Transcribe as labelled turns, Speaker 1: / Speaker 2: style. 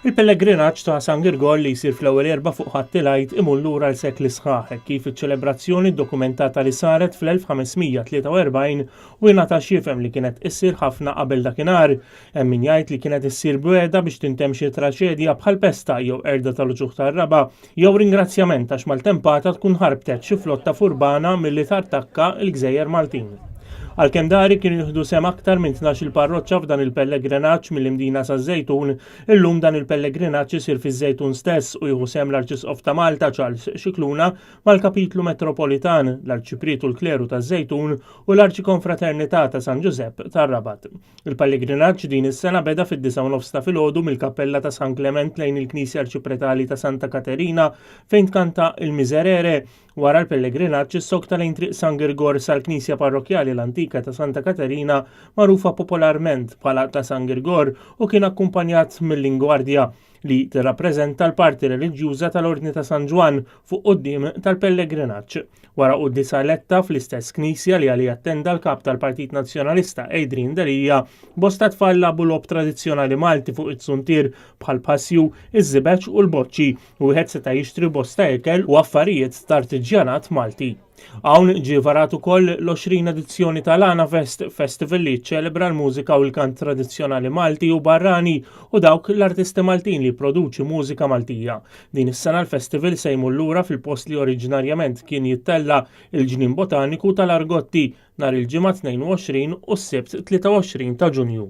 Speaker 1: Il-pellegrinaġġ ta' San Girgor li jsir fl-ewwel Erbgħa fuq Ħadd il-Għid imur lura għal sekli sħaħ hekk kif iċ-ċelebrazzjoni ddokumentata li saret fl-1543 u ingħata x'jifhem li kienet issir ħafna qabel dakinhar. Hemm min jgħid li kienet issir b'wegħda biex tintemm xi traċedja bħal pesta jew qerda tal-uċuħ tar-raba' jew ringrazzjament għax maltempata tkun ħarbtet xi flotta furbana milli tartakka l-gżejjer Maltin. Għalkemm dari kienu jieħdu sehem aktar minn 12-il parroċċa f'dan il-pellegrinaġġ mill-Imdina saż-Żejtun, illum dan il-pellegrinaġġ isir fiż-Żejtun stess u jieħu sehem l-Arċisqof ta' Malta Charles Scicluna mal-Kapitlu Metropolitan, l-Arċipriet u l-Kleru taż-Żejtun u l-Arċikonfraternità ta' San Ġużepp tar-Rabat. Il-pellegrinaġġ din is-sena beda fid-disgħa u nofs ta' filgħodu mill-Kappella ta' San Klement lejn il-Knisja Arċipretali ta' Santa Katerina fejn tkanta il-Miserere. Wara l-pellegrinaġġ issokta lejn Triq San Girgor sal-Knisja Parrokkjali l-antika ta' Santa Katerina magħrufa popolarment bħala ta' San Girgor u kien akkumpanjat mill-Ingwardja li tirrappreżenta l-parti reliġjuża tal-Ordni ta' San Ġwann fuq quddiem tal-pellegrinaġġ. Wara quddiesa eletta fl-istess knisja li għaliha attenda l-Kap tal-Partit Nazzjonalista Adrian Delia, bosta tfal lagħbu logħob tradizzjonali Malti fuq it-suntier bħall-passju, iż-żibeġ u l-boċċi Wieħed seta' jixtri bosta ikel u affarijiet t'artiġjanat Malti. Hawn ġie varat ukoll l-20 edizzjoni tal-Għana Fest, festival li jiċċelebra l-mużika u l-kant tradizzjonali Malti u barrani u dawk l-artisti Maltin li jipproduċi mużika Maltija. Din is-sena l-festival se jmur lura fil-post li oriġinarjament kien jittella' il-Ġnien Botaniku tal-Argotti nhar il-Ġimgħa 22 u s-Sibt 23 ta' Ġunju.